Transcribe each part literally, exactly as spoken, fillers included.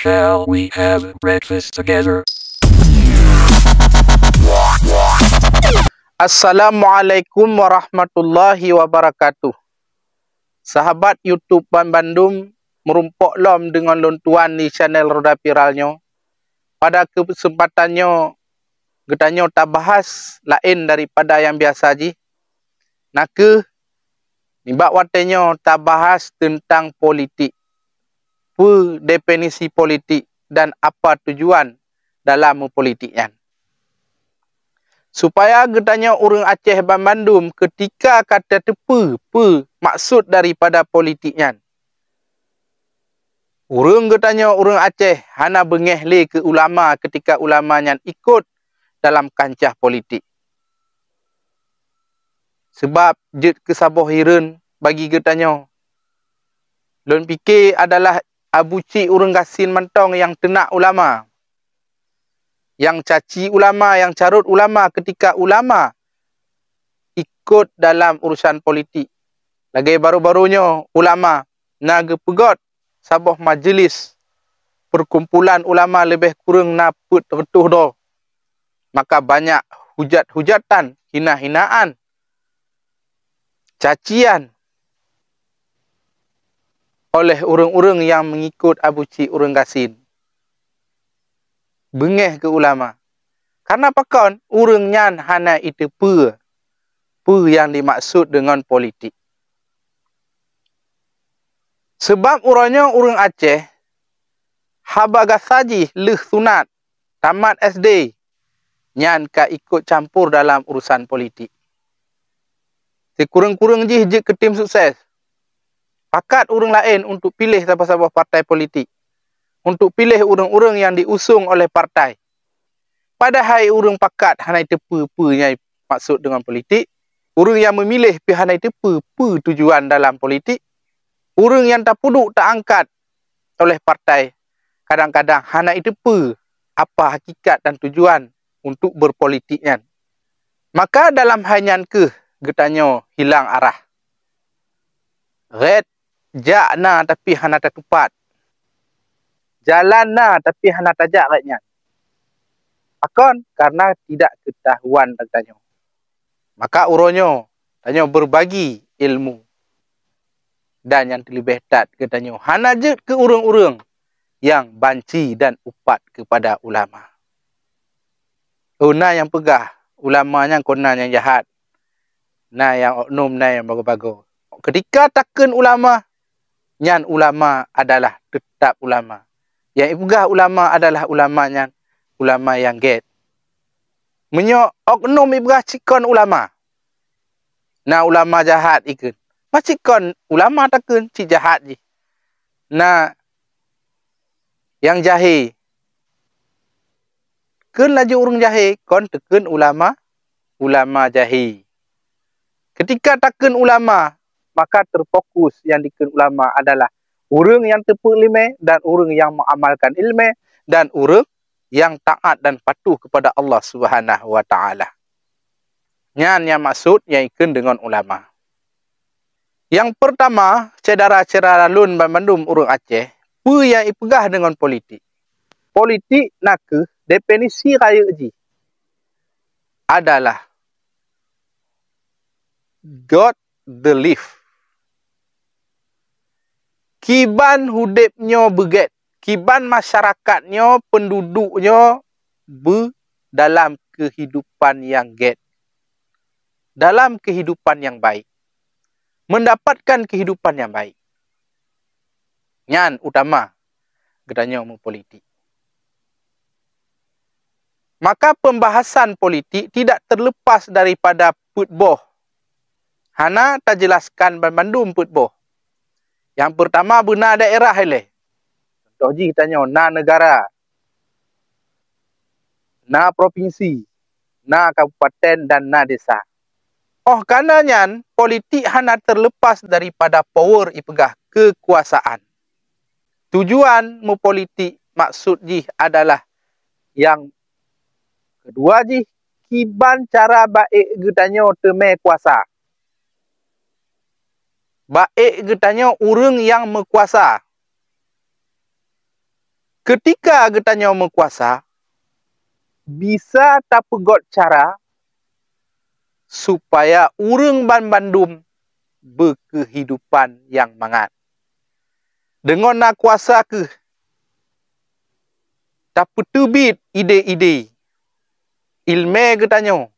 Shall we have breakfast together? Assalamualaikum warahmatullahi wabarakatuh. Sahabat YouTube banbandum, meurumpok lom deungon lôn tuan di channel Roda Viral nyoe. Pada keuseumpatan nyoe, geutanyoe tabahas laén daripada nyang biasa jih, na kheueh nibak watée nyoe tabahas teuntang politik. Peue definisi politik dan apa tujuan dalam meupolitik nyan? Supaya geutanyoe ureuëng Aceh banbandum keutika ka tateupeue peue maksud daripada politik nyan. Ureuëng geutanyoe ureuëng Aceh hana beungéh lé keu ulama keutika ulama nyan ikot dalam kancah politik. Seubab jeuet keu saboh hireuen bagi geutanyoe, lôn pike adalah Abu Cik ureuëng gasien mantong nyang teunak ulama, nyang caci ulama, nyang carot ulama keutika ulama ikot dalam urusan politik. Lagée baroe-baroe nyoe ulama na geupeugét saboh majeulis peukumpulan ulama leubeh kureueng na peuet reutôh droe. Maka banyak hujat-hujatan, hina-hinaan, cacian oleh ureuëng-ureuëng nyang meungikot Abu Cik ureuëng gasien. Beungéh keu ulama. Karna pakon? Ureuëng nyan hana jiteupeue peue nyang dimaksud deungon politik. Seubab uroe nyoe ureuëng Aceh haba gasa jih lheueh sunat, tamat S D, nyan ka ikot campur dalam urusan politik. Sikureueng-kureueng jih jeuet keu tim sukses. Pakat ureuëng laén untuk piléh saboh-saboh partai politik, untuk piléh ureuëng-ureuëng nyang diusung oleh partai. Padahai ureuëng pakat hana jiteupeue peue nyang maksud deungon politik, ureuëng nyang meumiléh pih hana jiteupeue peue tujuan dalam politik, ureuëng nyang tapeuduek taangkat oleh partai kadang-kadang hana jiteupeue apa hakikat dan tujuan untuk berpolitik nyan. Maka dalam hai nyan kheueh geutanyoe hilang arah. Rét jak na tapi hana tatupat. Jalan na tapi hana tajak rét nyan. Pakon? Karena tidak ketahuan geutanyoe. Maka uroe nyoe tanyoe berbagi ilmu dan nyang teuleubeh that geutanyoe hana jeuet keu ureuëng-ureuëng nyang banci dan upat keupada ulama. Oh, na nyang peugah ulama nyan kon na nyang jahat, na nyang oknum, na nyang bagoe-bagoe. Keutika takheun ulama, nyan ulama adalah teutab ulama. Nyang ipeugah ulama adalah ulama nyan ulama nyang gét. Meunyoe oknum ipeugah cit kon ulama, na ulama jahat ikheun. Ma cit kon ulama takheun cit jahat jih. Na nyang jahé. Kheun laju ureuëng jahé, kon teukheun ulama, ulama jahé. Keutika takheun ulama, maka teufokus nyang dikheun ulama adalah ureuëng nyang teupeu iéleumé dan ureuëng nyang meuamalkan iéleumé dan ureuëng nyang taát dan patuh keupada Allah Subhanahu wa Taala. Nyan nyang maksud nyang ikheun deungon ulama. Nyang peurtama, syedara-syedara lôn banmandum ureuëng Aceh, peue nyang ipeugah deungon politik? Politik na kheueh definisi rayeuk jih adalah God the live. Kiban udeb nyoe beugét, kiban masyarakat nyoe, peunduduek nyoe beu dalam keuhidupan nyang gét, dalam keuhidupan nyang baik, meundapatkan keuhidupan nyang baik. Nyan utama geutanyoe meupolitik. Maka pembahasan politik tidak terlepas daripada peuet boh. Hana tajeulaskan banmandum peuet boh. Nyang peurtama beuna daerah ilée. Contoh jih tanyoe na negara, na propinsi, na kabupaten dan na desa. Óh kana nyan, politik hana terlepas daripada power ipeugah keukuasaan. Tujuan meupolitik maksud jih adalah nyang keudua jih kiban cara baék geutanyoe teumé kuasa. Baék geutanyoe ureuëng nyang meukuasa. Keutika geutanyoe meukuasa, bisa tapeugot cara supaya ureuëng banmandum beukeuhidupan nyang mangat. Deungon na kuasa kheueh tapeuteubiet ide-ide iéleumé geutanyoe.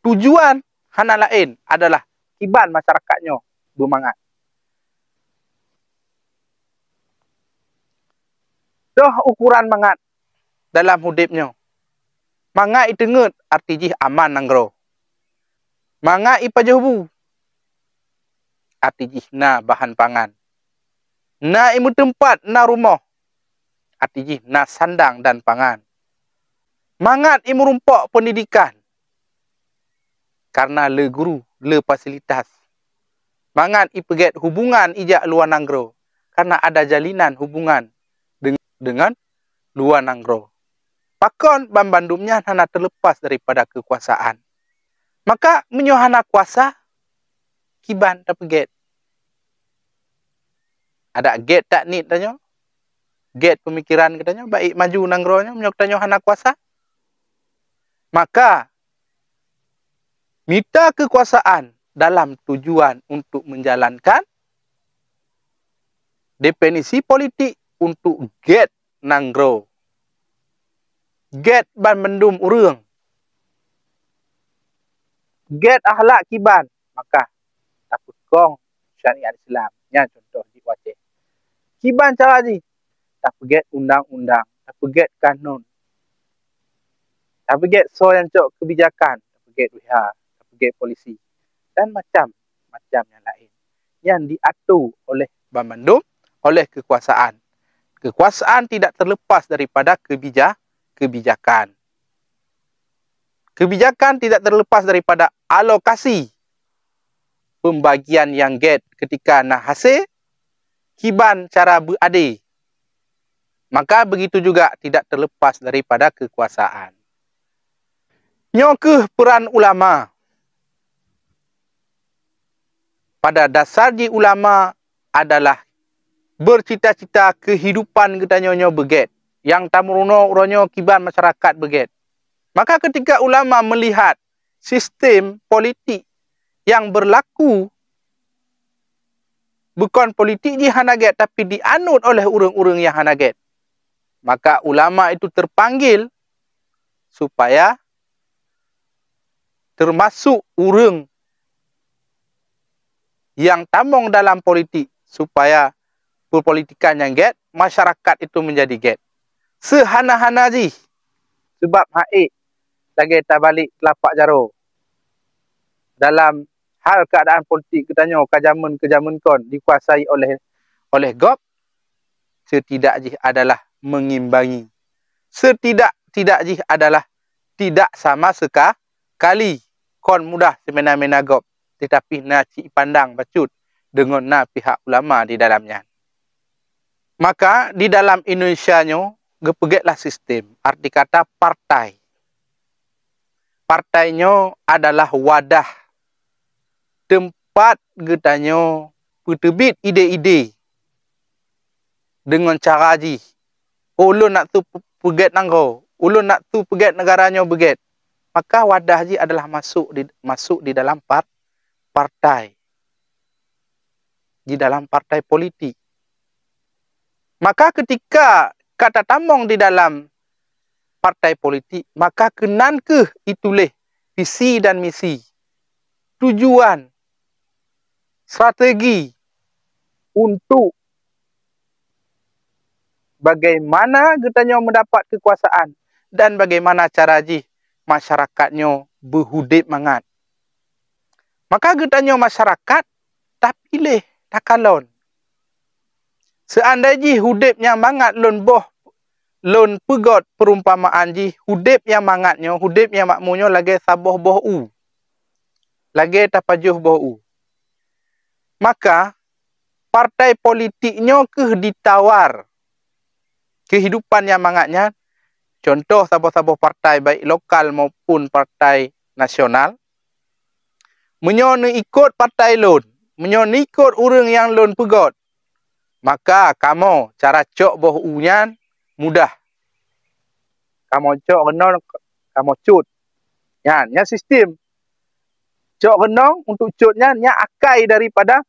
Tujuan hana laén adalah kiban masyarakat nyoe beumangat. Toh ukuran mangat dalam udeb nyoe. Mangat iteungeut arti jih aman nanggroe. Mangat ipajoh bu arti jih na bahan pangan. Na imeuteumpat, na rumoh, arti jih na sandang dan pangan. Mangat imeurumpok peundidikan, karena le guru, le fasilitas. Mangat ipeugét hubungan ijak luwa nanggroe, karena ada jalinan hubungan deng-, dengan luwa nanggroe. Pakon banmandum nyan hana teulepas daripada keukuasaan. Maka meunyoe hana kuasa, kiban tapeugét. Adak gét that niet tanyoe, gét peumikiran geutanyoe, baik maju nanggroe nyoe meunyoe geutanyoe hana kuasa. Maka mita keukuasaan dalam tujuan untuk menjalankan definisi politik untuk gét nanggroe, gét banmandum ureuëng, gét akhlak kiban, maka tapeukong syariat Islam. Nyan contoh jih u Aceh. Kiban cara jih, tapeugét undang-undang, tapeugét kanun, tapeugét soe nyang cok keubijakan, tapeugét W H, tapeugét polisi, dan macam-macam nyang laén. Nyan diatur oleh banmandum, oleh keukuasaan. Keukuasaan tidak terlepas daripada kebija-, kebijakan. Kebijakan tidak terlepas daripada alokasi pembagian nyang gét keutika na hasé, kiban cara beuadé. Maka begitu juga tidak terlepas daripada keukuasaan. Nyoe kheueh peran ulama. Pada dasar jih ulama adalah bercita-cita keuhidupan geutanyoe nyoe beugét, nyang tameurunoe uroe nyoe kiban masyarakat beugét. Maka keutika ulama meulihat sistem politik nyang beurlaku, bukon politik jih hana gét, tapi dianut oleh ureuëng-ureuëng nyang hana gét, maka ulama itu terpanggil supaya termasuk ureuëng nyang tamong dalam politik, supaya peupolitikan nyang gét, masyarakat itu menjadi gét. Seuhana-hana jih, sebab hak ék lagée tabalek teulapak jaroe. Dalam hal keuadaan politik geutanyoe ka jameun keu jameun kon dikuasai oleh, oleh gob, setidak jih adalah mengimbangi. Setidak-tidak jih adalah tidak sama sekali, kon mudah simena-mena gob, tetapi na cit pandang bacut deungon na pihak ulama di dalam nyan. Maka di dalam Indonesia nyoe geupeugét lah sistem, arti kata partai. Partai nyoe adalah wadah teumpat geutanyoe peuteubiet ide-ide deungon cara jih, "Oh, ulôn nak su peugét nanggroe, ulôn nak su peugét neugara nyoe beugét." Maka wadah jih adalah masuk di, masuk di dalam par-, partai, di dalam partai politik. Maka keutika ka tatamong di dalam partai politik, maka keunan kheueh ituléh visi dan misi, tujuan, strategi untuk bagaimana geutanyoe meudapat keukuasaan dan bagaimana cara jih masyarakat nyoe beuhudeb mangat. Maka geutanyoe masyarakat tapiléh, takalon. Seuandai jih udeb nyang mangat lôn boh, lôn peugöt peurumpamaan jih, udeb nyang mangat nyoe, udeb nyang makmu nyoe lagée saboh boh u, lagée tapajoh boh u. Maka, partai politik nyoe kheueh ditawar keuhidupan nyang mangat nyan. Contoh, saboh-saboh partai, baik lokal maupun partai nasional, meunyoe neuikot partai lôn, meunyoe neuikot ureuëng nyang lôn peugöt, maka kamoe cara cok boh u nyan mudah. Kamoe cok keunoe, kamoe cut. Nyan, nyan sistem. Cok keunoe untuk cut nyan, nyan akai daripada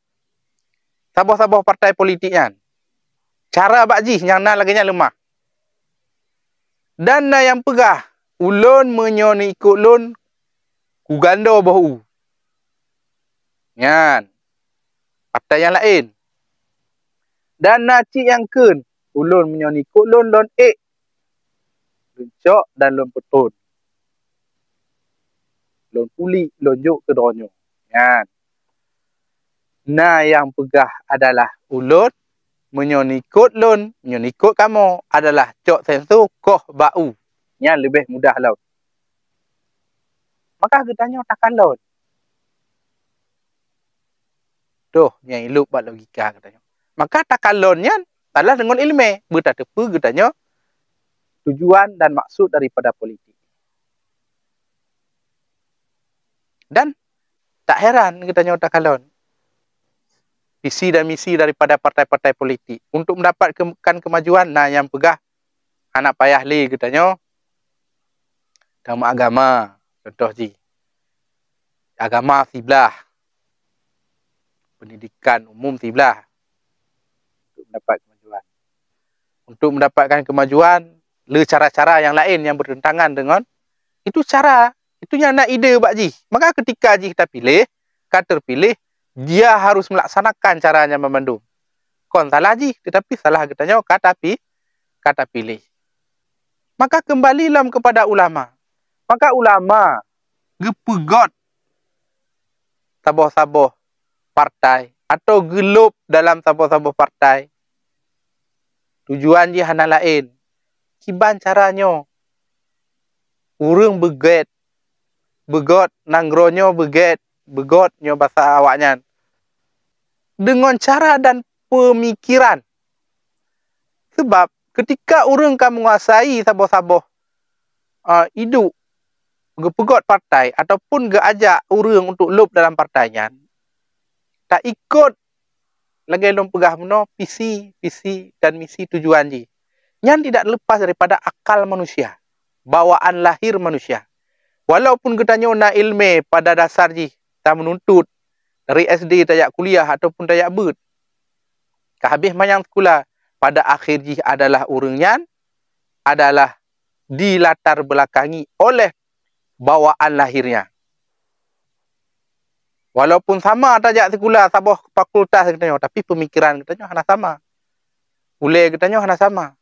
saboh-saboh partai politik nyan. Cara bak jih nyang na lagée nyan leumah. Dan na nyang peugah, "Ulôn meunyoe neuikot lôn, kugandoe boh u." Nyan, partai nyang laén. Dan na cit nyang kheun, "Ulôn meunyoe neuikot lôn, lôn ék, lôn cok dan lôn peutrôn. Lôn pulik, lôn jok keu droeneuh." Nyan. Na nyang peugah adalah ulôn, meunyoe neuikot lôn, meunyoe neuikot kamoe adalah cok senso koh bak u. Nyan leubeh mudah lom. Maka geutanyoe takalon. Toh, nyang ilop bak logika geutanyoe. Maka takalon nyan salah deungon iéleumé, beutateupeue geutanyoe tujuan dan maksud daripada politik. Dan tak heran geutanyoe takalon visi dan misi daripada partai-partai politik untuk mendapatkan kemajuan. Na nyang peugah hana payah lé geutanyoe tameuagama, contoh jih agama siblah, pendidikan umum siblah untuk mendapat kemajuan. Untuk mendapatkan kemajuan, le cara-cara yang lain yang bertentangan dengan itu cara, itu nyang na ide bak jih. Maka ketika jih tapiléh, ka terpilih, dia harus melaksanakan cara nyan bandum. Kon salah jih, tetapi salah geutanyoe ka tapi, ka tapiléh. Maka kembali lom kepada ulama. Maka ulama geupeugot saboh-saboh partai atau geulop dalam saboh-saboh partai. Tujuan jih hana laén. Kiban cara nyoe ureuëng beugét, beugot, nanggroe nyoe beugét, beugot nyoe basa awaknyan, deungon cara dan peumikiran. Sebab ketika ureuëng ka menguasai saboh-saboh, a, idup geupeugot partai ataupun geuajak ureuëng untuk lop dalam partai nyan, taikot lagée lôn peugah meunoe, visi, visi dan misi tujuan jih. Nyan tidak lepas daripada akal manusia, bawaan lahir manusia. Walaupun geutanyoe na iéleumé pada dasar jih, tameununtut dari S D tajak kuliah ataupun tajak beuet, ka habéh manyang sikula, pada akhir jih adalah ureuëng nyan adalah dilatar belakangi oleh bawaan lahirnya. Walaupun sama tajak sikula saboh fakultas geutanyoe, tapi pemikiran geutanyoe hana sama. Ulée geutanyoe hana sama.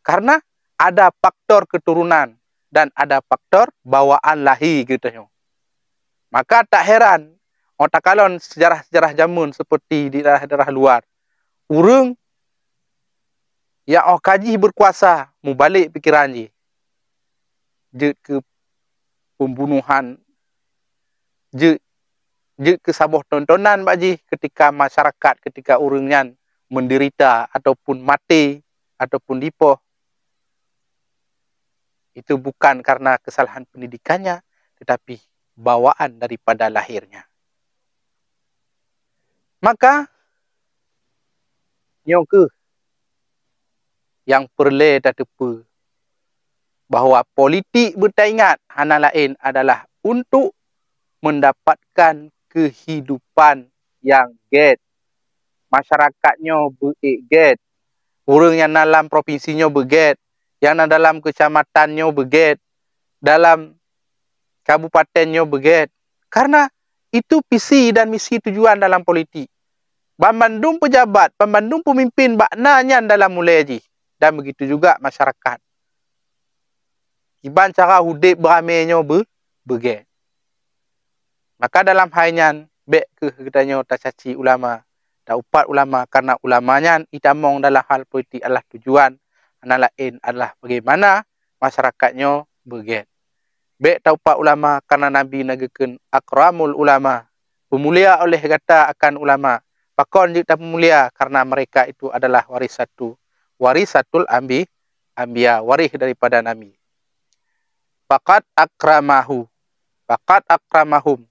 Karena ada faktor keturunan dan ada faktor bawaan lahir geutanyoe. Maka tak heran, 'oh takalon sejarah-sejarah jameun seperti di daerah-daerah luar, ureuëng nyang 'oh ka jih berkuasa mubalek pikiran jih, jeuet keu pembunuhan, jeuet, jeuet keu saboh tontonan bak jih ketika masyarakat, ketika ureuëng nyan menderita ataupun maté ataupun dipoh. Itu bukan karena kesalahan pendidikannya, tetapi bawaan daripada lahirnya. Maka, nyoe kheueh nyang peureulée tateupeue bahwa politik beutaingat hana laén adalah untuk mendapatkan kehidupan nyang gét. Masyarakat nyoe beuék gét. Ureuëng nyang na lam propinsi nyoe beugét, nyang na dalam keucamatan nyoe beugét, dalam kabupaten nyoe beugét. Karena itu visi dan misi tujuan dalam politik. Banmandum pejabat, banmandum pemimpin bak na nyan dalam ulée jih, dan begitu juga masyarakat. Kiban cara udeb beuramé nyoe beu-, beugét. Maka dalam hai nyan, bék kheueh geutanyoe tacaci ulama, taupat ulama, karena ulama nyan itamong dalam hal politik adalah tujuan, hana laén adalah bagaimana masyarakat nyoe beugét. Bék taupat ulama, karena Nabi na geukheun, "Akramul ulama," peumulia oleh gata akan ulama. Pakon jeuet tapeumulia? Karena mereka itu adalah warisatu, warisatul ambi-, anbiya, waréh daripada nabi. Faqad akramahu, faqad akramahum.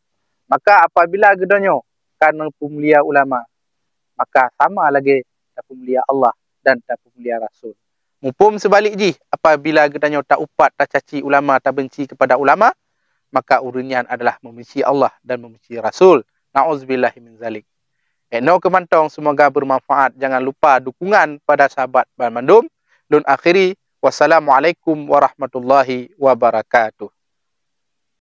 Maka apabila geutanyoe ka neupeumulia ulama, maka sama lagée tapeumulia Allah dan tapeumulia Rasul. Muphom seubalek jih, apabila geutanyoe taupat, tacaci ulama, tabenci keupada ulama, maka ureuëng nyan adalah membenci Allah dan membenci Rasul. Na'udzubillahi min zalik. Inoe keumantong, semoga bermanfaat. Jangan lupa dukungan pada sahabat banmandum. Lôn akhiri. Wassalamualaikum warahmatullahi wabarakatuh.